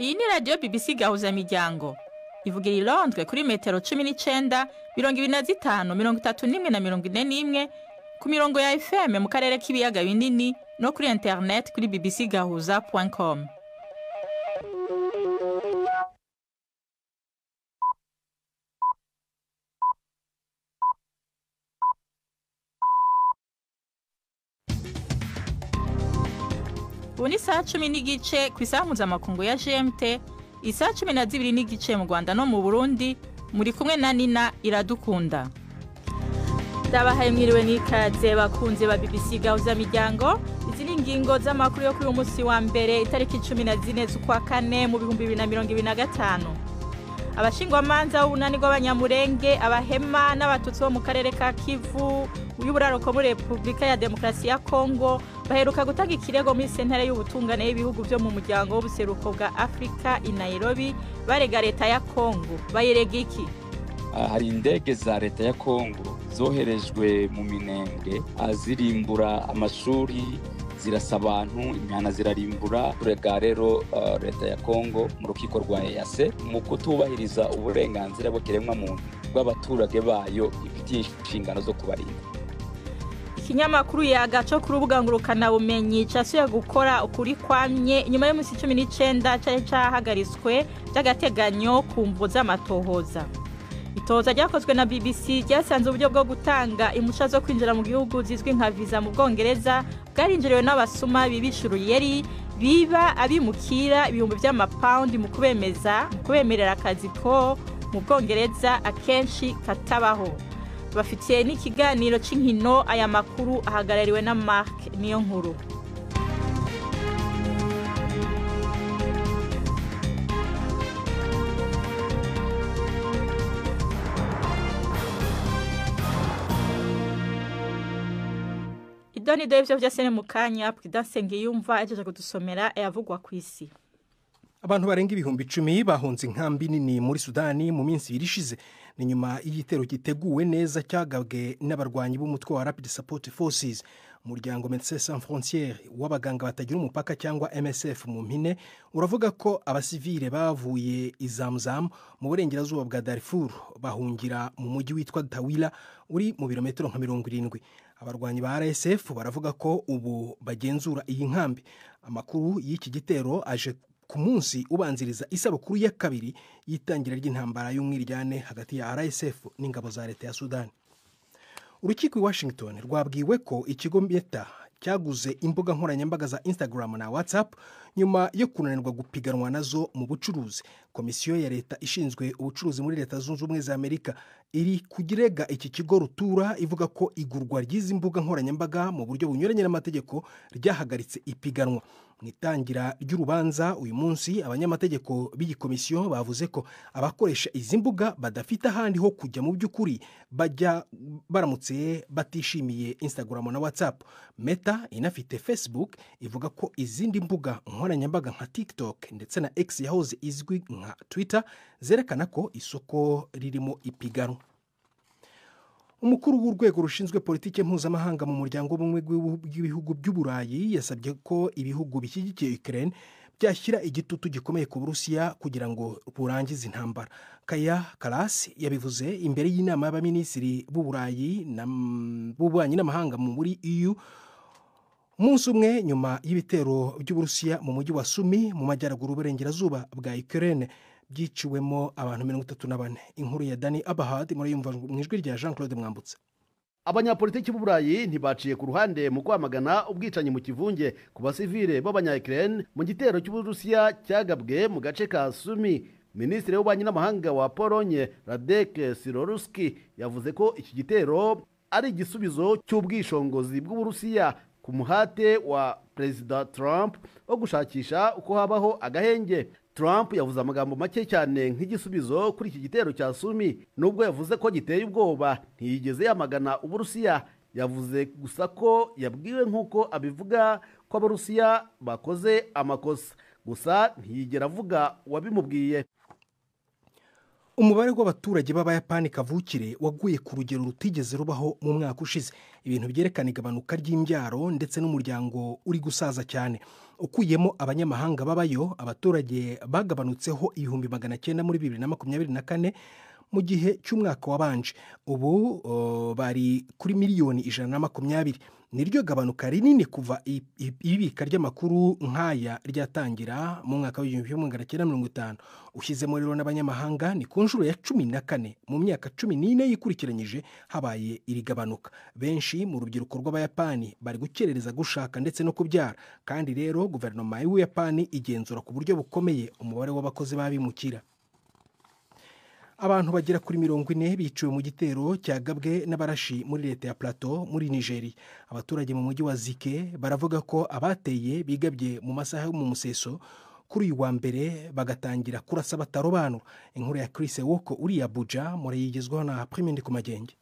Iyi ni radiyo BBC Gahuzamiryango ivugira i Londres kuri metero 19, 25, 31 na 41 ku mirongo ya FM mu karere k'ibiyaga binini no kuri internet kuri bbcgahuza.com. Ubu ni saa 10:15 ku isaha mpuzamakungu ya GMT, isaha 12:15 mu Rwanda no mu Burundi, muri kumwe na Nina Iradukunda. Ndabahaye mwiriwe n'ikaze bakunze ba BBC Gahuzamiryango. Izi ni ingingo z'amakuru yo kuri uyu munsi wa mbere itariki 14 z'ukwa kane mu 2025. Abashingwamanza b'ubunani bw'Abanyamurenge, Abahema n'Abatutsi bo mu karere ka Kivu y'uburaruko muri Repubulika ya Demokarasi ya Kongo baheruka gutanga ikirego muri sentare y'ubutungane y'ibihugu byo mu muryango w'ubuseruko bwa Afrika i Nairobi, barega leta ya Kongo. Bayirega iki? Hari indege za leta ya Kongo zoherejwe mu Minembwe zirimbura amashuri, zirasa abantu, imihana zirarimbura. Turega rero leta ya Kongo mu rukiko rwa EAC mu kutubahiriza uburenganzira bw'ikiremwamuntu bw'abaturage bayo ifitiye inshingano zo kubarinda. Ikinyamakuru Yaga co ku rubuga ngurukanabumenyi casuye gukora ukuri kwamye inyuma y'umunsi 19 cari cahagaritswe vy'agateganyo ku mvo z'amatohoza. Itohoza ryakozwe na BBC ryasanze uburyo bwo gutanga impusha zo kwinjira mu gihugu zizwi nka visa mu Bwongereza bwarinjiriwe n'abasuma bibisha uruyeri, biba abimukira ibihumbi vy'amapawundi mu kubemeza mu kubemerera akazi ko mu Bwongereza akenshi katabaho. Bafitiye n'ikiganiro c'inkino. Aya makuru ahagarariwe na Mark niyo nkuru. Idoni do ivyo vyose ni mu kanya. Prudence Nsengiyumva ahejeje kudusomera ayavugwa kw'isi. Abantu barenga 10,000 bahunze inkambi nini muri Sudani mu minsi ibiri ishize. Ni nyuma y'igitero giteguwe neza cyagabwe n'abarwanyi b'umutwe wa Rapid Support Forces. Umuryango Médecins Sans Frontières w'abaganga batagira umupaka, cyangwa MSF mu mpine, uravuga ko abasivile bavuye i Zamzam mu burengerazuba bwa Darfur bahungira mu mujyi witwa Tawila uri mu birometero nka 70. Abarwanyi ba RSF baravuga ko ubu bagenzura iyi nkambi. Amakuru y'iki gitero aje ku munsi ubanziriza isabukuru ya kabiri y'itangira ry'intambara y'umwiryane hagati ya RSF n'ingabo za leta ya Sudani. Urukiko i Washington rwabwiwe ko ikigo Meta cyaguze imbuga nkoranyambaga za Instagram na WhatsApp nyuma yo kunanirwa gupiganwa nazo mu bucuruzi. Komisiyo ya leta ishinzwe ubucuruzi muri Leta Zunze Ubumwe za Amerika iri kugirega iki kigo rutura, ivuga ko igurwa ry'izi mbuga nkoranyambaga mu buryo bunyuranye n'amategeko ryahagaritse ipiganwa. Mu itangira ry'urubanza uyu munsi, abanyamategeko b'iyi komisiyo bavuze ko abakoresha izi mbuga badafite ahandi ho kujya mu by'ukuri bajya baramutse batishimiye Instagram na WhatsApp. Meta inafite Facebook ivuga ko izindi mbuga nkoranyambaga nka TikTok ndetse na X yahoze izwi nka Twitter zerekana ko isoko ririmo ipiganwa. Umukuru w'urwego rushinzwe politiki mpuzamahanga mu muryango w'ubumwe bw'ibihugu by'Uburayi yasabye ko ibihugu bishyigikiye Ukraine byashyira igitutu gikomeye ku Burusiya kugira ngo burangize intambara. Kaya Kallas yabivuze imbere y'inama y'abaminisitiri b'Uburayi b'ububanyi n'amahanga muri EU, umunsi umwe nyuma y'ibitero by'Uburusiya mu mujyi wa Sumi mu majyaruguru y'uburengerazuba bwa Ukraine byiciwemo abantu 34. Inkuru ya Dani Abahad murayumva mu ijwi rya Jean Claude Mwambutsa. Abanyapolitiki b'Uburayi ntibaciye ku ruhande mu kwamagana ubwicanyi mu kivunge ku basivile b'Abanya-Ukraine mu gitero cy'Uburusiya cyagabwe mu gace ka Sumi. Minisitiri w'ububanyi n'amahanga wa Polonye, Radek Sikorski, yavuze ko iki gitero ari igisubizo cy'ubwishongozi bw'Uburusiya ku muhate wa Perezida Trump wo gushakisha uko habaho agahenge. Trump yavuze amagambo make cyane nk'igisubizo kuri iki gitero cya Sumi. Nubwo yavuze ko giteye ubwoba, ntiyigeze yamagana Uburusiya. Yavuze gusa ko yabwiwe, nk'uko abivuga, ko Abarusiya bakoze amakosa, gusa ntiyigera avuga uwabimubwiye. Umubare w'abaturage b'Abayapani kavukire waguye ku rugero rutigeze rubaho mu mwaka ushize, ibintu byerekana igabanuka ry'imbyaro ndetse n'umuryango uri gusaza cyane. Ukuyemo abanyamahanga babayo, abaturage bagabanutseho 900,000 muri 2024 mu gihe cy'umwaka wabanje. Ubu bari kuri miliyoni 120. Niryo gabanuka rinini kuva ibika ry'amakuru nk'aya ryatangira mu mwaka w'1950. Ushyizemo rero n'abanyamahanga, ni ku nshuro ya 14 mu myaka 14 yikurikiranyije habaye iri gabanuka. Benshi mu rubyiruko rw'Abayapani bari gukerereza gushaka ndetse no kubyara. Kandi rero guverinoma y'Ubuyapani igenzura ku buryo bukomeye umubare w'abakozi b'abimukira. Abantu bagera kuri 40 biciwe mu gitero cyagabwe n'abarashi muri leta ya Plateau muri Nigeria. Abaturage mu mujyi wa Zike baravuga ko abateye bigabye mu masaha yo mu museso kuri uyu wa mbere, bagatangira kurasa batarobanura. Inkuru ya Chris Woko uri Abuja murayigezwaho na Prime ku Magenge.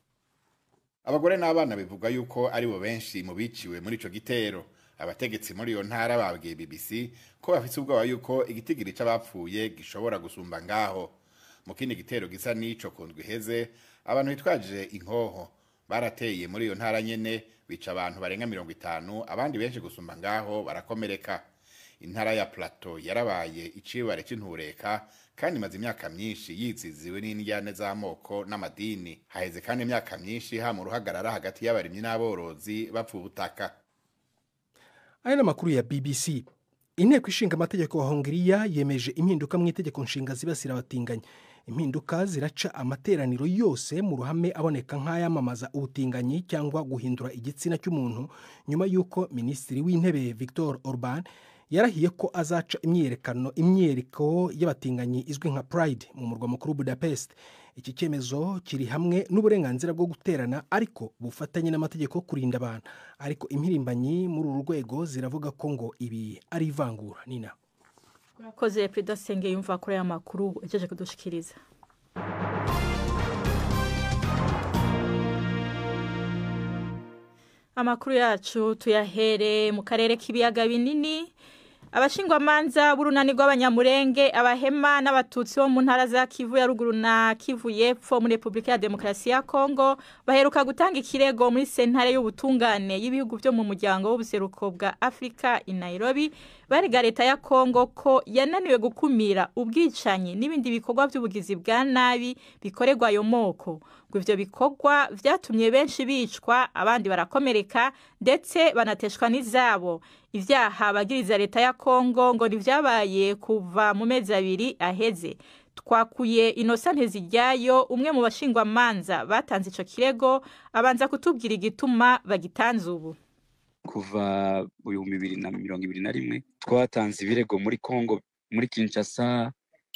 Abagore n'abana bivuga yuko ari bo benshi mu biciwe muri ico gitero. Abategetsi muri iyo ntara babwiye BBC ko bafise ubwoba yuko igitigiri c'abapfuye gishobora gusumba ngaho. Mu kindi gitero gisa n'ico ku ndwi iheze, abantu bitwaje inkoho barateye muri iyo ntara nyene, bica abantu barenga 50, abandi benshi gusumba ngaho barakomereka. Intara ya Plateau yarabaye icibare c'intureka kandi imaze imyaka myinshi yiziziwe n'indyane z'amoko n'amadini. Haheze kandi imyaka myinshi ha mu ruhagarara hagati y'abarimyi n'aborozi bapfa ubutaka. Aya ni amakuru ya BBC. Inteko ishinga amategeko wa Hongiriya yemeje impinduka mu itegeko nshinga zibasira abatinganyi. Impinduka ziraca amateraniro yose mu ruhame aboneka nk'ayamamaza ubutinganyi cyangwa guhindura igitsina cy'umuntu, nyuma y'uko minisitiri w'intebe Victor Orban yarahiye ko azaca imyiyerekano imyiyereko y'abatinganyi izwi nka Pride mu murwa mukuru Budapest. Iki cyemezo kiri hamwe n'uburenganzira bwo guterana ariko bufatanye n'amategeko kurinda abantu, ariko impirimbanyi muri uru rwego ziravuga ko ngo ibi ari ivangura. Nina. Urakoze Perezida Senge yumva kuri aya makuru ugejeje kudushikiriza. Amakuru yacu tuyahere mu karere k'ibiyaga binini. Abashingwamanza b'urunani rw'Abanyamurenge, Abahema n'Abatutsi bo mu ntara za Kivu ya Ruguru na Kivu y'Epfo muri Repubulika ya Demokarasi ya Kongo baheruka gutanga ikirego muri sentare y'ubutungane y'ibihugu byo mu muryango w'ubuseruko bwa Afurika i Nairobi, barega leta ya Kongo ko yananiwe gukumira ubwicanyi n'ibindi bikorwa by'ubugizi bwa nabi bikorerwa ayo moko. Ngo ivyo bikorwa vyatumye benshi bicwa, abandi barakomereka, ndetse banateshwa n'izabo. Ivyaha bagiriza leta ya Kongo ngo ntivyabaye kuva mu mezi 2 aheze. Twakuye Innocent Nteziryayo, umwe mu bashingwamanza batanze ico kirego, abanza kutubwira igituma bagitanze ubu. Kuva mu 2021 twatanze ibirego muri Kongo, muri Kinshasa,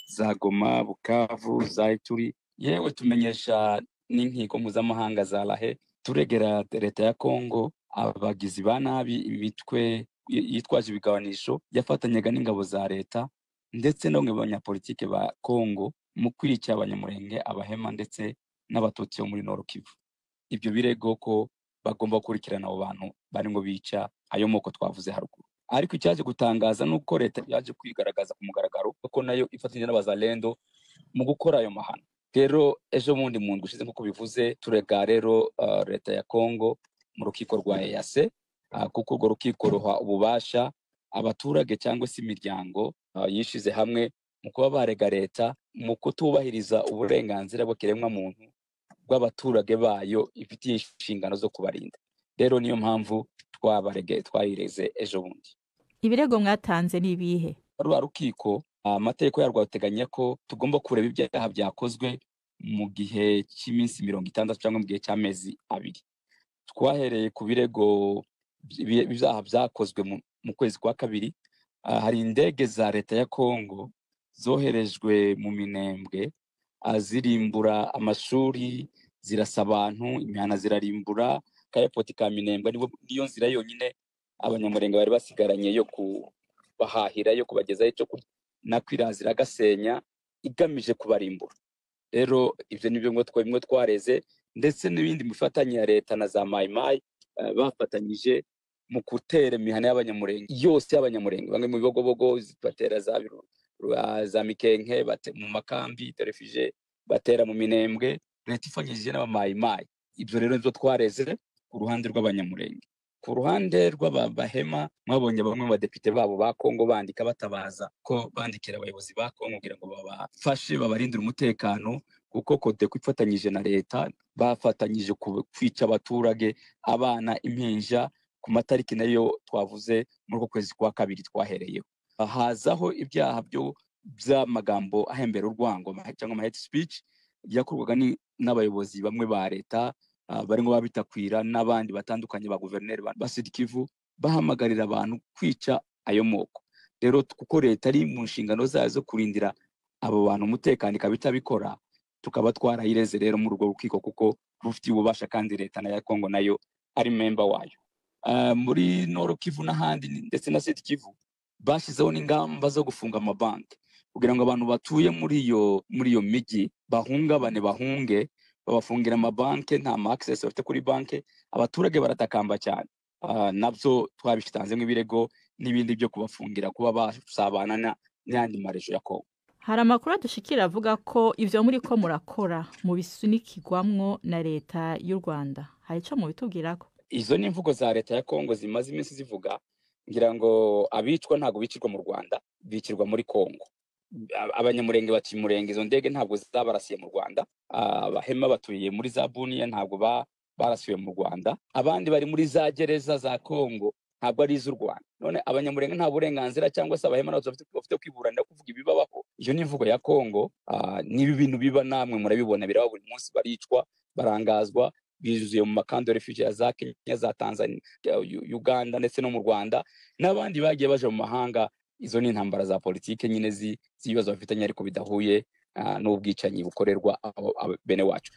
za Goma, Bukavu, za Ituri, yewe tumenyesha n'inkiko mpuzamahanga za Lahe, turegera leta ya Kongo abagizi ba nabi, imitwe yitwaje ibigabanisho yafatanyaga n'ingabo za leta ndetse no mu banyapolitike ba Kongo mu kwica Abanyamurenge, Abahema ndetse n'Abatutsi bo muri Nord Kivu. Ibyo birego ko bagomba gukurikirana abo bantu bari ngo bica ayo moko twavuze haruguru. Ariko icyaje gutangaza nuko leta yaje kwigaragaza ku mugaragaro ko nayo ifatanya n'abazalendo mu gukora ayo mahano. Rero ejo bundi mu ndwi ishize, nk'uko bivuze, turega rero leta ya Kongo mu rukiko rwa EAC, kuko urwo rukiko ruha ububasha abaturage cyangwa se imiryango yishize hamwe mu kuba barega leta mu kutubahiriza uburenganzira bw'ikiremwamuntu bw'abaturage bayo ifitiye inshingano zo kubarinda. Rero niyo mpamvu twabarege twayireze ejo bundi. Ibirego mwatanze ni ibihe? Rwa rukiko amategeko yarwo ateganya ko tugomba kureba ibyaha byakozwe mu gihe cy'iminsi 60 cyangwa mu gihe cy'amezi 2. Twahereye ku birego ibyaha byakozwe mu kwezi kwa kabiri. Hari indege za leta ya Kongo zoherejwe mu Minembwe, zirimbura amashuri, zirasa abantu, imihana zirarimbura. Airport ka Minembwe niyo nzira yonyine Abanyamurenge bari basigaranye yo kubahahira, yo kubagezaho icyo kurya, na kwirazira gasenya igamije kubarimbura. Rero ivyo nibyo ngo twebwe twareze, ndetse n'ibindi mifatanye ya leta na za Mai Mai bafatanyije mu gutera imihana y'Abanyamurenge yose y'Abanyamurenge, bamwe mu Bibogobogo batera za Mikenke, mu makambi refugee Batera mu Minembwe, leta ifanyije n'abamayimayi. Ibyo rero nivyo twareze ku ruhande rw'Abanyamurenge. Ku ruhande rw'Abahema, mwabonye bamwe mu badepite babo ba Kongo bandika batabaza ko bandikira abayobozi ba Kongo kugira ngo babafashe, babarindire umutekano, kuko Kodeko ifatanyije na leta bafatanyije kwica abaturage, abana, impinja, ku matariki nayo twavuze muri uko kwezi kwa kabiri twahereyeho. Hazaho ibyaha byo by'amagambo ahembera urwango cyangwa ama hate speech yakorwaga n'abayobozi bamwe ba leta, barimo babitakwira n'abandi batandukanye ba guverineri ba Sud Kivu, bahamagarira abantu kwica ayo moko. Rero kuko leta ari mu nshingano zayo zo kurindira abo bantu umutekano ikaba itabikora, tukaba twarayireze rero muri urwo rukiko, kuko rufitiye ububasha kandi leta na ya Kongo nayo ari memba wayo. Muri Nord Kivu n'ahandi ndetse na Sud Kivu bashyizeho n'ingamba zo gufunga amabanki kugira ngo abantu batuye muri iyo mijyi bahungabane, bahunge, babafungira amabanki, nta ma access bafite kuri banki, abaturage baratakamba cyane. Nabyo twabitanzemo ibirego n'ibindi byo kubafungira kuba basabana n'ayandi marejo ya Kongo. Hari amakuru adushikira avuga ko ivyo muri ko murakora mubisunikirwamwo na leta y'u Rwanda. Hari ico mubitubwirako? Izo ni imvugo za leta ya Kongo zimaze iminsi zivuga. Ngira ngo abicwa ntabwo bicirwa mu Rwanda, bicirwa muri Kongo. Abanyamurenge batuye Murenge, izo ndege ntabwo zabarasiye mu Rwanda. Abahema batuye muri za Buniya, ntabwo barasiwe mu Rwanda. Abandi bari muri za gereza za Kongo, ntabwo ari iz'u Rwanda. None Abanyamurenge nta burenganzira cyangwa se Abahema ntabwo bafite kwiburanira, kuvuga ibibabaho? Iyo ni imvugo ya Kongo. Niba ibintu biba, namwe murabibona, biraba buri munsi, baricwa, barangazwa, bizuye mu ma camps de réfugiés ya za Kenya, za Tanzania, Uganda ndetse no mu Rwanda, n'abandi bagiye baje mu mahanga. Izo ni intambara za politike nyine z'ibibazo bafitanye, ariko bidahuye n'ubwicanyi bukorerwa bene wacu.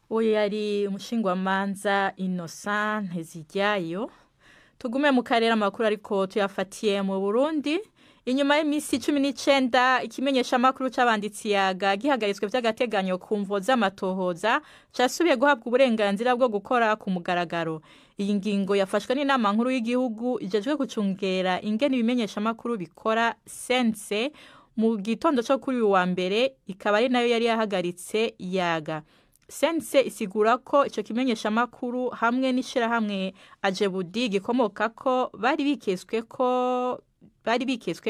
Uyu yari umushingwamanza Innocent Nteziryayo. Tugume mu karere, amakuru ariko tuyafatiye mu Burundi. Inyuma y'iminsi 19 ikimenyeshamakuru c'abanditsi Yaga gihagaritswe vy'agateganyo ku mvo z'amatohoza, casubiye guhabwa uburenganzira bwo gukora ku mugaragaro. Iyi ngingo yafashwe n'inama nkuru y'igihugu ijejwe gucungera ingene ibimenyeshamakuru bikora, CNC, mu gitondo co kuri uyu wa mbere, ikaba ari nayo yari yahagaritse Yaga. CNC isigura ko ico kimenyeshamakuru hamwe n'ishirahamwe Ajebudi gikomoka ko bari biketswe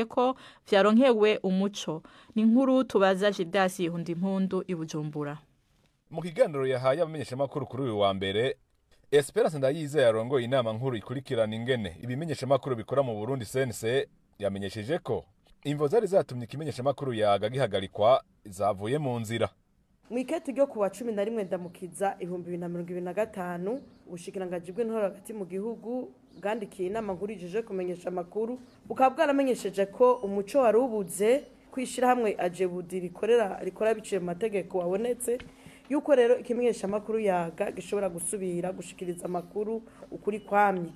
ko vyaronkewe umuco. Ni inkuru tubaza Gildas Impundu i Bujumbura. Mu kiganiro yahaye abamenyeshamakuru kuri uyu wa mbere, Esperance Ndayizeye yarongoye inama nkuru ikurikirana ingene ibimenyeshamakuru bikora mu Burundi, CNC, yamenyesheje ko imvo zari zatumye ikimenyeshamakuru Yaga gihagarikwa zavuye mu nzira. Mu iketi ryo kuwa 11 Ndamukiza 2025, ubushikiranganji bw'intwaro hagati mu gihugu bwandikiye inama nkuru ijeje kumenyesha amakuru, bukaba bwaramenyesheje ko umuco wari ubuze kw'ishyirahamwe Ajebudi rikorera rikora biciye mu mategeko wabonetse, yuko rero ikimenyeshamakuru Yaga gishobora gusubira gushikiriza amakuru ukuri kwamye.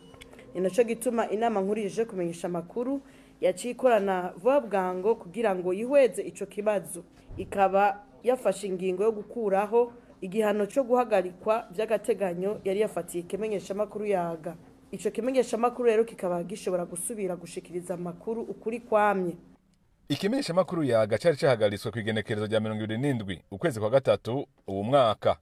Ni naco gituma inama nkuru ijeje kumenyesha amakuru yaciye ikorana vuba bwango kugira ngo yihweze ico kibazo, ikaba yafashe ingingo yo gukuraho igihano cyo guhagarikwa by'agateganyo yari yafatiye ikimenyeshamakuru Yaga. Ico kimenyeshamakuru rero kikaba gishobora gusubira gushikiriza amakuru ukuri kwamye. Ikimenyeshamakuru Yaga cari cahagaritswe ku igenekerezo rya 27 ukwezi kwa gatatu uwu mwaka.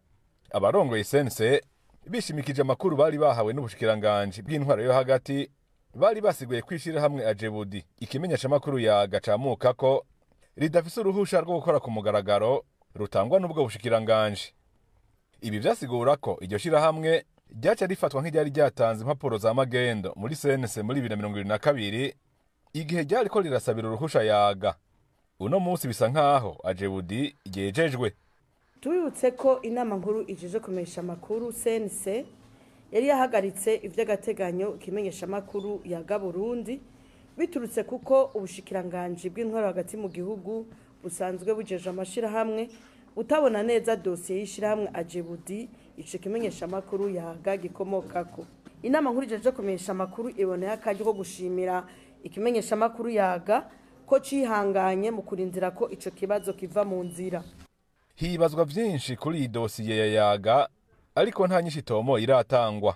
Abarongoye CNC bishimikije amakuru bari bahawe n'ubushikiranganji bw'intwaro yo hagati, bari basiguye kw'ishirahamwe Ajebudi ikimenyeshamakuru Yaga camuka ko ridafise uruhusha rwo gukora ku mugaragaro rutangwa n'ubwo bushikiranganji. Ibi vyasigura ko iryo shirahamwe ryaca rifatwa nk'iryari ryatanze impapuro za magendo muri CNC muri 2022, igihe ryariko rirasabira uruhusha Yaga. Uno munsi bisa nkaho Ajebudi ryejejwe. Tubibutse ko inama nkuru ijeje kumenyesha amakuru, CNC, yari yahagaritse ivy'agateganyo ikimenyeshamakuru Yaga Burundi, biturutse kuko ubushikiranganji bw'intwaro hagati mu gihugu busanzwe bujeje amashirahamwe utabona neza dosiye y'ishirahamwe Ajebudi ico kimenyeshamakuru Yaga gikomokako. Inama nkuru ijeje kumenyesha amakuru iboneye akaryo ko gushimira ikimenyeshamakuru Yaga ko cihanganye mu kurindira ko ico kibazo kiva mu nzira. Hibazwa vyinshi kuri iyi dosiye ya Yaga, ariko nta nyinshi tomo iratangwa.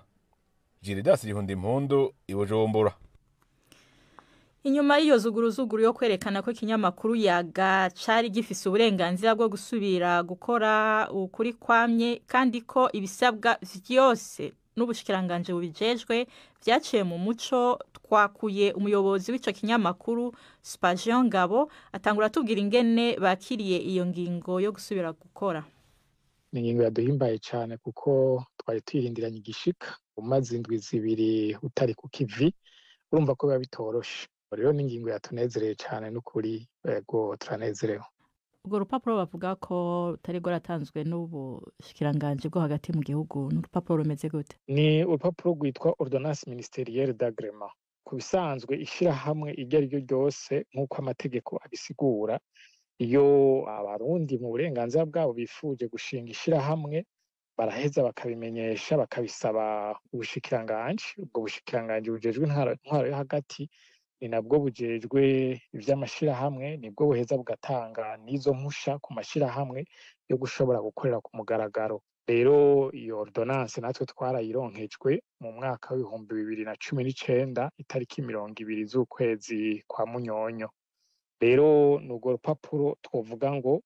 Gildas Impundu i Bujumbura. Inyuma y'iyo zuguruzuguru yo kwerekana ko ikinyamakuru Yaga cari gifise uburenganzira bwo gusubira gukora ukuri kwamye, kandi ko ibisabwa vyose n'ubushikiranganje bubijejwe vyaciye mu muco, twakuye umuyobozi w'ico kinyamakuru Spagion Ngabo atangura atubwira ingene bakiriye iyo ngingo yo gusubira gukora. Ni ingingo yaduhimbaye cyane kuko twari tuyirindiranye igishika. Umaze indwi 2 utari ku kivi, urumva ko biba bitoroshe. Rero ni ingingo yatunezereye cyane n'ukuri, yego turanezerewe. Urwo rupapuro bavuga ko rutari rwaratanzwe n'ubushikiranganje bwo hagati mu gihugu, ni urupapuro rumeze gute? Ni urupapuro rwitwa ordonnance ministérielle d'agrément. Ku bisanzwe ishirahamwe iryo ari ryo ryose, nk'uko amategeko abisigura, iyo abarundi mu burenganzira bwabo bifuje gushinga ishirahamwe, baraheza bakabimenyesha, bakabisaba ubushikiranganji. Ubwo bushikiranganji bujejwe intwaro yo hagati ni nabwo bujejwe ivy'amashirahamwe, nibwo buheza bugatanga n'izo mpusha ku mashirahamwe yo gushobora gukorera ku mugaragaro. Rero iyo ordonnance natwe twarayironkejwe mu mwaka w'2019, itariki 20 z'ukwezi kwa Munyonyo. Rero ni urwo rupapuro twovuga ngo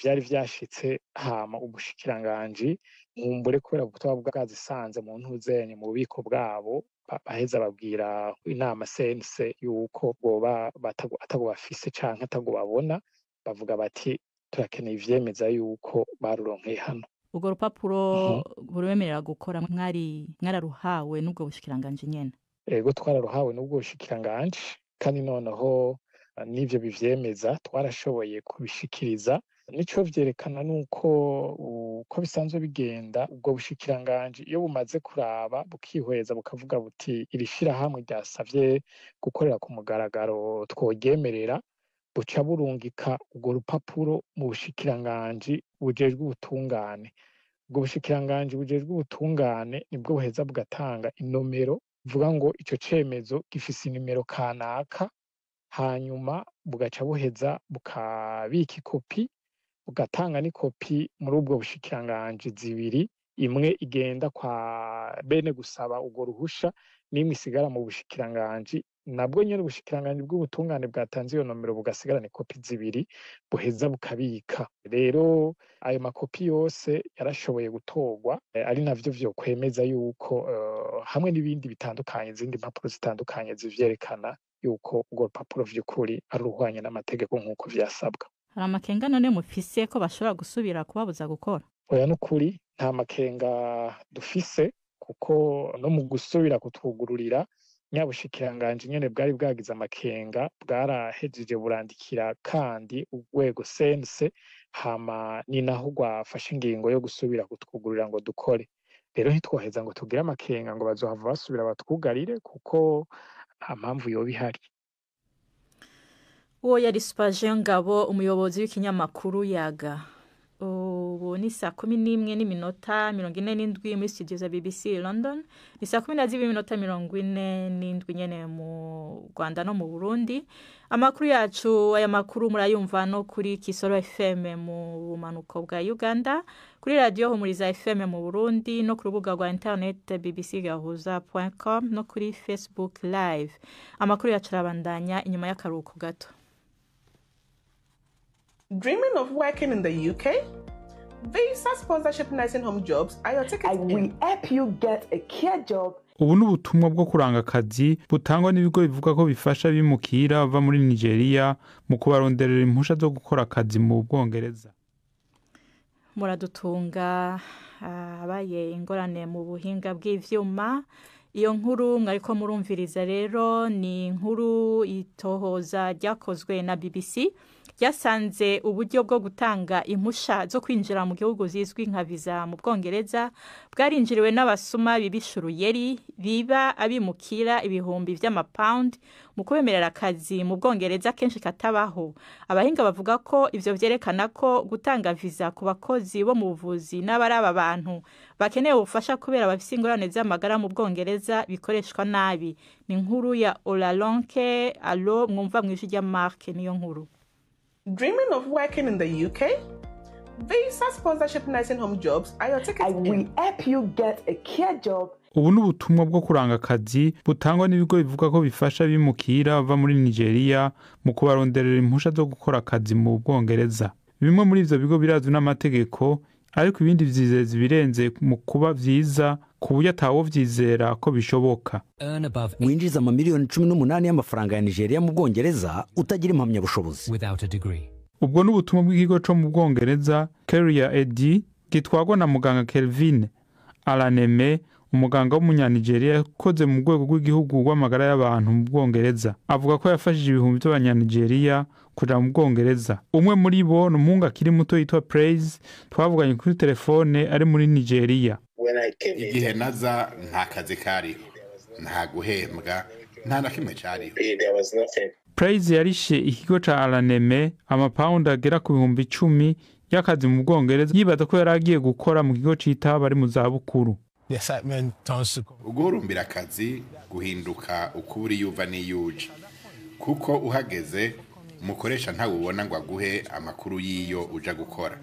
vyari vyashitse, hama ubushikiranganji nkumbure kubera buba bwazisanze mu ntuzenye mu bubiko bwabo, baheza babwira inama CNC yuko boba atago bafise canke atago babona, bavuga bati turakeneye ivyemeza yuko baruronkeye hano. Urwo rupapuro burubemerera gukora mwari mwararuhawe n'ubwo bushikiranganje nyene? Ego, twararuhawe n'ubwo bushikiranganje, kandi noneho n'ivyo bivyemeza twarashoboye kubishikiriza. Nico vyerekana nuko uko bisanzwe bigenda, ubwo bushikiranganje iyo bumaze kuraba bukihweza bukavuga buti iri shirahamwe ryasavye gukorera ku mugaragaro tworyemerera, buca burungika urwo rupapuro mu bushikiranganji bujejwe ubutungane. Ubwo bushikiranganji bujejwe ubutungane nibwo buheza bugatanga inomero, bivuga ngo ico cemezo gifise inimero kanaka, hanyuma bugaca buheza bukabika ikopi, bugatanga n'ikopi muri ubwo bushikiranganji zibiri, imwe igenda kwa bene gusaba urwo ruhusha, n'imwe isigara mu bushikiranganji. Nabwo nyene ubushikiranganji bw'ubutungane bwatanze iyo nomero bugasigarana ikopi zibiri buheza bukabika. Rero ayo makopi yose yarashoboye gutorwa, ari navyo vyokwemeza yuko hamwe n'ibindi bitandukanye, izindi mpapuro zitandukanye zivyerekana yuko urwo rupapuro vy'ukuri ari uruhwanye n'amategeko nk'uko vyasabwa. Hari amakenga none mufise ko bashobora gusubira kubabuza gukora? Oya, n'ukuri nta makenga dufise, kuko no mu gusubira kutwugururira nyabushikiranganje nyene bwari bwagize amakenga, bwarahejeje burandikira kandi urwego CNC, hama ni naho rwafashe ingingo yo gusubira kutwugururira ngo dukore. Rero ntitwoheza ngo tugire amakenga ngo bazohava basubira batwugarire, kuko nta mpamvu yoba ihari. Uwo yari Spagion Ngabo, umuyobozi w'ikinyamakuru Yaga. Ubu ni 11:47 muri studio za BBC London, ni 12:47 nyene mu Rwanda no mu Burundi. Amakuru yacu, aya makuru murayumva no kuri Kisoro FM mu bumanuko bwa Uganda, kuri radio Humuriza FM mu Burundi, no ku rubuga rwa internet bbcgahuza.com, no kuri Facebook Live. Amakuru yacu arabandanya inyuma y'akaruhuko gato. Dreaming of working in the UK? Visa sponsorship nursing home jobs are your ticket I will in. help you get a care job. Ubu ni ubutumwa bwo kuranga akazi butangwa n'ibigo bivuga ko bifasha abimukira bava muri Nigeria mu kubaronderera impusha zo gukora akazi mu Bwongereza. Muradutunga, abaye ingorane mu buhinga bw'ivyuma. Iyo nkuru mwariko murumviriza rero ni inkuru itohoza ryakozwe na BBC, ryasanze uburyo bwo gutanga impusha zo kwinjira mu gihugu zizwi nka viza mu Bwongereza bwarinjiriwe n'abasuma bibisha uruyeri, biba abimukira ibihumbi vy'amapawundi mu kubemerera akazi mu Bwongereza kenshi katabaho. Abahinga bavuga ko ivyo vyerekana ko gutanga viza ku bakozi bo mu buvuzi n'abaraba abantu bakeneye ubufasha kubera bafise ingorane z'amagara mu Bwongereza bikoreshwa nabi. Ni inkuru ya Olalonke Alo, mwumva mw'ijwi rya Mark niyo nkuru. Dreaming of working in the UK? Visa sponsorship nursing home jobs are your ticket I in. will help you get a care job. Ubu ni ubutumwa bwo kuranga akazi butangwa n'ibigo bivuga ko bifasha abimukira bava muri Nigeria mu kubaronderera impusha zo gukora akazi mu Bwongereza. Bimwe muri ivyo bigo birazwi n'amategeko, ariko ibindi vyizeza ibirenze mu kuba vyiza ku buryo atawovyizera ko bishoboka. Winjiza amamiliyoni 18 y'amafaranga ya Nigeria mu Bwongereza utagira impamyabushobozi. Ubwo ni ubutumwa bw'ikigo co mu Bwongereza Career Ed gitwarwa na muganga Kelvin Alaneme, umuganga w'umunyanigeriya yakoze mu rwego rw'igihugu rw'amagara y'abantu mu Bwongereza. Avuga ko yafashije ibihumbi by'abanyanigeriya kuja mu Bwongereza. Umwe muri bo ni umuhungu akiri muto yitwa Praise, twavuganye kuri telefone ari muri Nigeria. Igihe naza nta kazi kariho, nta guhembwa, nta na kimwe cariho. Praise yarishe ikigo ca Alaneme amapawundi agera ku 10,000 y'akazi mu Bwongereza, yibaza ko yari agiye gukora mu kigo citaho abari mu zabukuru. Uguhurumbira akazi guhinduka uko uri yuva n'iyuje, kuko uhageze umukoresha ntawubona ngo aguhe amakuru y'iyo uja gukora.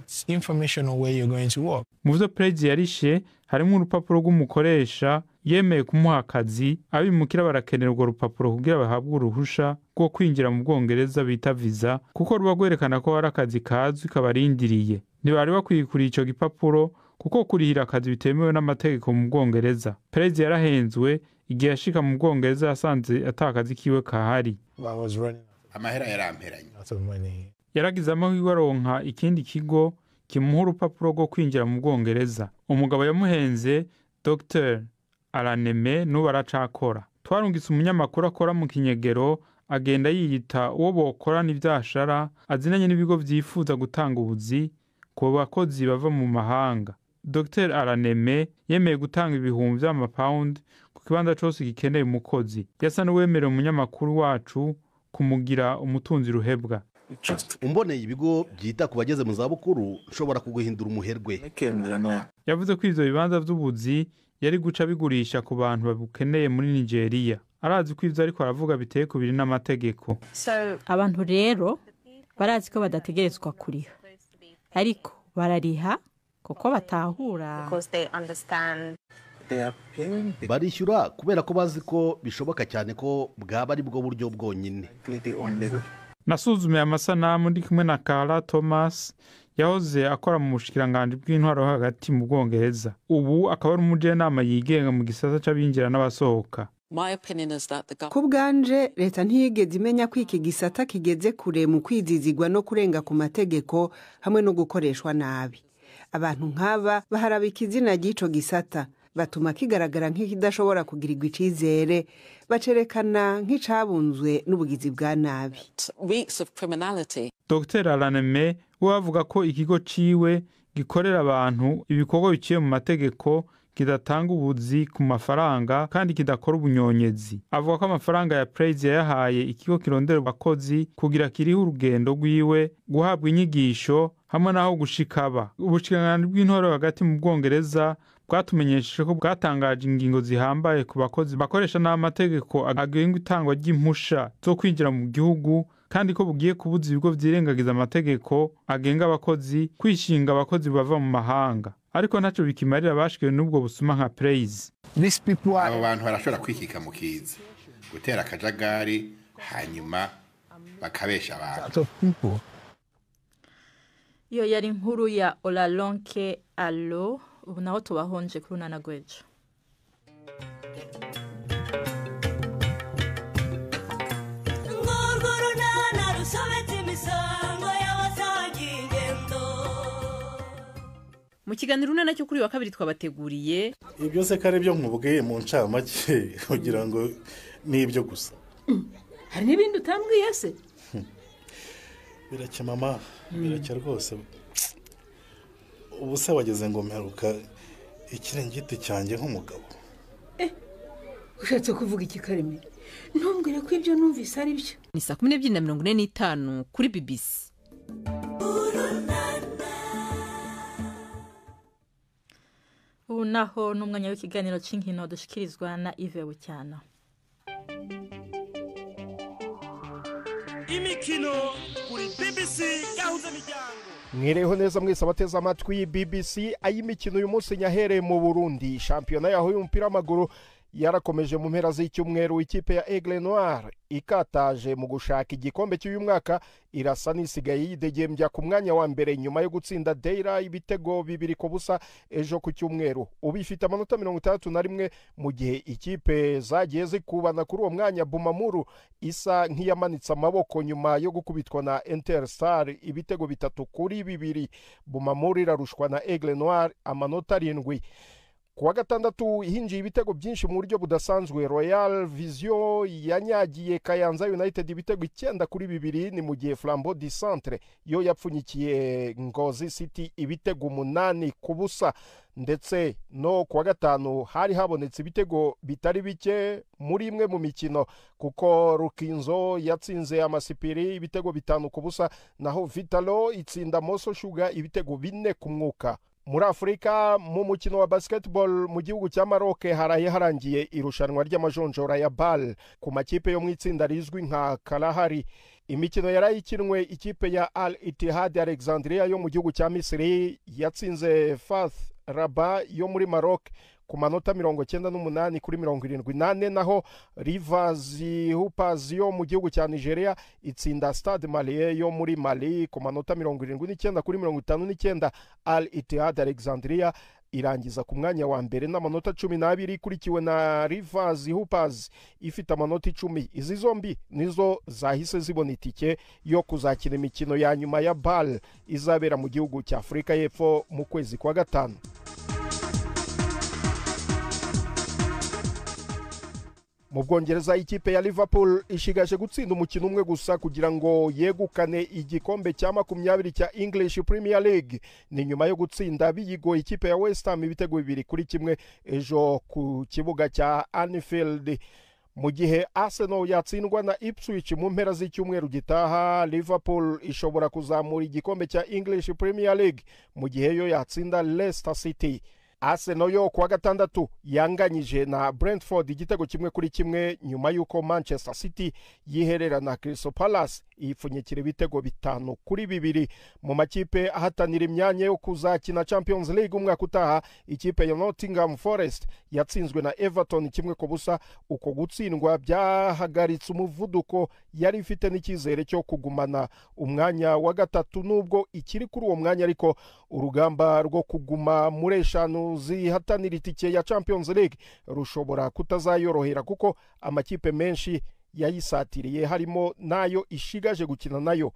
Mu vyo Praise yarishe harimwo urupapuro rw'umukoresha yemeye kumuha akazi. Abimukira barakenera urwo rupapuro kugira bahabwe uruhusha rwo kwinjira mu Bwongereza bita visa, kuko ruba rwerekana ko hari akazi kazwi kabarindiriye. Ntibari bakwiye kuriha ico gipapuro kuko kurihira akazi bitemewe n'amategeko mu Bwongereza. Praise yarahenzwe igihe yashika mu Bwongereza yasanze ata kazi kiwe kahari. Amahera yaramperanye. Yaragize amahirwe aronka ikindi kigo kimuha urupapuro rwo kwinjira mu Bwongereza. Umugabo yamuhenze Dr Alaneme n'ubu aracakora. Twarungitse umunyamakuru akora mu kinyegero agenda yiyita uwo bokorana ivyashara, azinanye n'ibigo vyifuza gutanga ubuzi ku bakozi bava mu mahanga. Dr Alaneme yemeye gutanga ibihumbi vy'amapawundi ku kibanza cose gikeneye umukozi. Yasa n'uwemereye umunyamakuru wacu kumugira umutunzi ruhebwa. Umboneye ibigo byita ku bageze mu zabukuru nshobora kuguhindura umuherwe. Yavuze ko ivyo bibanza vy'ubuzi yari guca bigurisha ku bantu babukeneye muri Nigeria. Arazi ko ivyo ariko aravuga biteye kubiri n'amategeko. Abantu rero barazi ko badategerezwa kuriha, ariko barariha kuko batahura. Barishyura kubera ko bazi ko bishoboka cyane ko bwaba ari bwo buryo bwonyine. Nasuzumiye amasanamu ndi kumwe na Carla Thomas yahoze akora mu bushikiranganji bw'intwaro hagati mu Bwongereza, ubu akaba ari umujenama yigenga mu gisata c'abinjira n'abasohoka. Ku bwanje leta ntiyigeze imenya ko iki gisata kigeze kure mu kwizizigwa no kurenga ku mategeko hamwe no gukoreshwa nabi. Abantu nk'aba baharabika izina ry'ico gisata, batuma kigaragara nk'ikidashobora kugirirwa icizere, bacerekana nk'icabunzwe n'ubugizi bwa nabi. Dr Alaneme we avuga ko ikigo ciwe gikorera abantu ibikorwa biciye mu mategeko, kidatanga ubuzi ku mafaranga kandi kidakora ubunyonyezi. Avuga ko amafaranga ya Praise yayahaye ikigo kirondera abakozi kugira kiriho urugendo rwiwe, guhabwa inyigisho hamwe n'aho gushikaba. Ubushikiranganji bw'intwaro hagati mu Bwongereza bwatumenyesheje ko bwatangaje ingingo zihambaye ku bakozi bakoresha n'amategeko agenga itangwa ry'impusha zo kwinjira mu gihugu, kandi ko bugiye kubuza ibigo vyirengagiza amategeko agenga abakozi kwishinga abakozi bava mu mahanga. Ariko ntaco bikimarira abashikiwe n'ubwo busuma nka Praise. Abo bantu barashobora kwikika mu kiza, gutera akajagari, hanyuma bakabesha abantu. Iyo yari inkuru ya Olalonke Allo. Ubu naho tubahonje kuri Urunana rw'ejo. Mu kiganiro Urunana cyo kuri wa kabiri twabateguriye ibyo se kare byo nkubwiye mu ncamake kugira ngo nibyo gusa. Hari n'ibindi utambwiye se? Biracya mama, biracya rwose. Ubu se wageze ngo mperuka ikiringiti cyanjye nk'umugabo. Ushatse kuvuga iki Kareme? Ntumbwire ko ibyo numvise ari byo. Ni saa 12:45 kuri BBC. Ubu naho n'umwanya w'ikiganiro cy'inkino dushikirizwa na Yves Bucyana. Imikino kuri BBC Gahuza Miryango. Mwireho neza mwese abateze amatwi BBC. Ay'imikino uyu munsi nyahereye mu Burundi. Shampiyona yaho y'umupira w'amaguru yarakomeje mu mpera z'icyumweru. Ikipe ya Aigle Noir ikataje mu gushaka igikombe cy'uyu mwaka irasa n'isigaye yidegembya ku mwanya wa mbere nyuma yo gutsinda Deira ibitego 2-0 ejo ku cyumweru. Ubu ifite amanota 61 mu gihe ikipe zagiye zikubana kuri uwo mwanya. Bumamuru isa nk'iyamanitse amaboko nyuma yo gukubitwa na Interstar ibitego 3-2. Bumamuru irarushwa na Aigle Noir amanota 7. Kuwa gatandatu hinjiye ibitego byinshi mu buryo budasanzwe. Royal Vision yanyagiye Kayanza United ibitego 9-2, ni mu gihe Flambeau du Centre yo yapfunyikiye Ngozi City ibitego 8-0. Ndetse no kuwa gatanu hari habonetse ibitego bitari bike muri imwe mu mikino, kuko Rukinzo yatsinze Amasipiri ibitego 5-0, naho Vitalo itsinda Moso Sugar ibitego 4-0. Muri Afurika mu mukino wa basketball mu gihugu cya Maroc haraye harangiye irushanwa ry'amajonjora ya BAL ku makipe yo mu itsinda rizwi nka Kalahari. Imikino yarayikinwe, ikipe ya Al Ittihad Alexandria yo mu gihugu cya Misiri yatsinze Fath Rabat yo muri Maroc ku manota 98-74, naho Rivers Hoopers yo mu gihugu cya Nigeria itsinda Stade Malien yo muri Mali ku manota 79-59. Al Ittihad Alexandria irangiza ku mwanya wa mbere n'amanota 12, ikurikiwe na Rivers Hoopers ifite amanota 10. Izi zombi nizo zahise zibona itike yo kuzakina imikino ya nyuma ya BAL izabera mu gihugu cya Afurika y'Epfo mu kwezi kwa gatanu. Mu Bwongereza ikipe ya Liverpool ishigaje gutsinda umukino umwe gusa kugira ngo yegukane igikombe cya 20 cya English Premier League. Ni nyuma yo gutsinda biyigoye ikipe ya West Ham ibitego 2-1 ejo ku kibuga cya Anfield. Mu gihe Arsenal yatsindwa na Ipswich mu mpera z'icyumweru gitaha, Liverpool ishobora kuzamura igikombe cya English Premier League mu gihe yo yatsinda Leicester City. Arsenal yo kuwa gatandatu yanganyije na Brentford igitego 1-1 nyuma y'uko Manchester City yiherera na Crystal Palace ipfunyikira ibitego 5-2. Mu makipe ahatanira imyanya yo kuzakina Champions League umwaka utaha, ikipe ya Nottingham Forest yatsinzwe na Everton 1-0. Uko gutsindwa byahagaritse umuvuduko yari ifite n'icyizere cyo kugumana umwanya wa gatatu, nubwo ikiri kuri uwo mwanya, ariko urugamba rwo kuguma muri eshanu zihatanira itike ya Champions League rushobora kutazayorohera kuko amakipe menshi yayisatiriye harimo nayo ishigaje gukina nayo.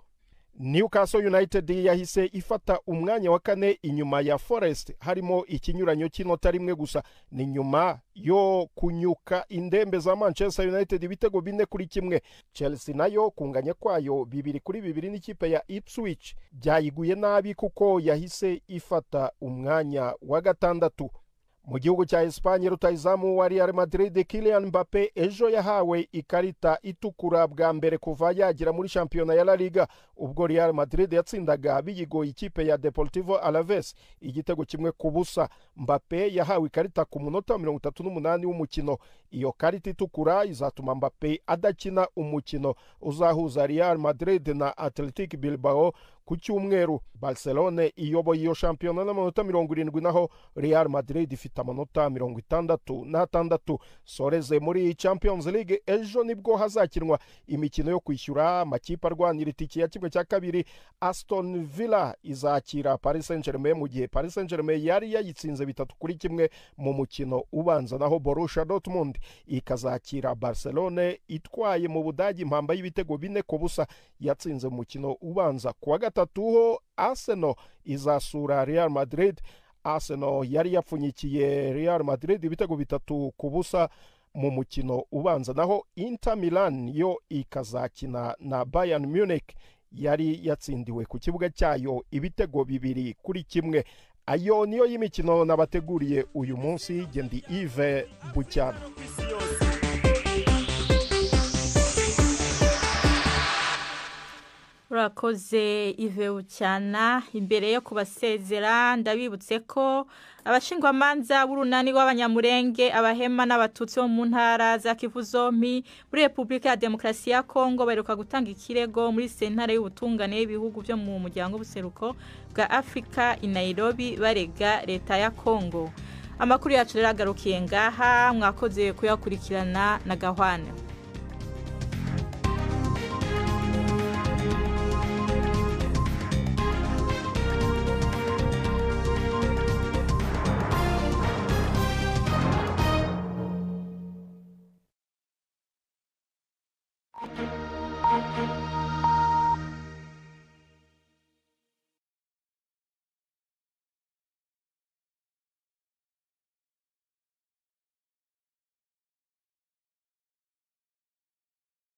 Newcastle United yahise ifata umwanya wa kane inyuma ya Forest, harimo ikinyuranyo cy'inota rimwe gusa. Ni nyuma yo kunyuka indembe za Manchester United ibitego 4-1. Chelsea nayo kunganya kwayo 2-2 n'ikipe ya Ipswich byayiguye nabi kuko yahise ifata umwanya wa gatandatu. Mu gihugu cya Espanye, rutahizamu wa Real Madrid Kylian Mbappe ejo yahawe ikarita itukura bwa mbere kuva yagera muri shampiyona ya La Liga, ubwo Real Madrid yatsindaga biyigoye ikipe ya Deportivo Alaves igitego 1-0. Mbappe yahawe ikarita ku munota 38 w'umukino. Iyo karita itukura izatuma Mbappe adakina umukino uzahuza Real Madrid na Athletic Bilbao ku cyumweru. Barcelone iyoboye iyo shampiyona n'amanota 70, naho Real Madrid ifite amanota 66. Soreze muri Champions League ejo nibwo hazakinwa imikino yo kwishyura amakipe arwanira itike ya 1/2. Aston Villa izakira Paris Saint-Germain mu gihe Paris Saint-Germain yari yayitsinze 3-1 mu mukino ubanza, naho Borussia Dortmund ikazakira Barcelone itwaye mu Budage impamba y'ibitego 4-0 yatsinze mu mukino ubanza. Kuwa gatatu ho Arsenal izasura Real Madrid. Arsenal yari yapfunyikiye Real Madrid ibitego 3-0 mu mukino ubanza, naho Inter Milan yo ikazakina na Bayern Munich yari yatsindiwe ku kibuga cyayo ibitego 2-1. Ayo niyo y'imikino nabateguriye uyu munsi. Gendi Yves Bucyana. Urakoze Ive Bucyana. Imbere yo kubasezera, ndabibutse ko abashingwamanza b'urunani rw'Abanyamurenge, Abahema n'Abatutsi bo mu ntara za Kivu zompi muri Repubulika ya Demokarasi ya Kongo baheruka gutanga ikirego muri Sentare y'Ubutungane y'ibihugu byo mu Muryango w'Ubuseruko bwa Afurika i Nairobi, barega leta ya Kongo. Amakuru yacu rero agarukiye ngaha. Mwakoze kuyakurikirana na gahwane.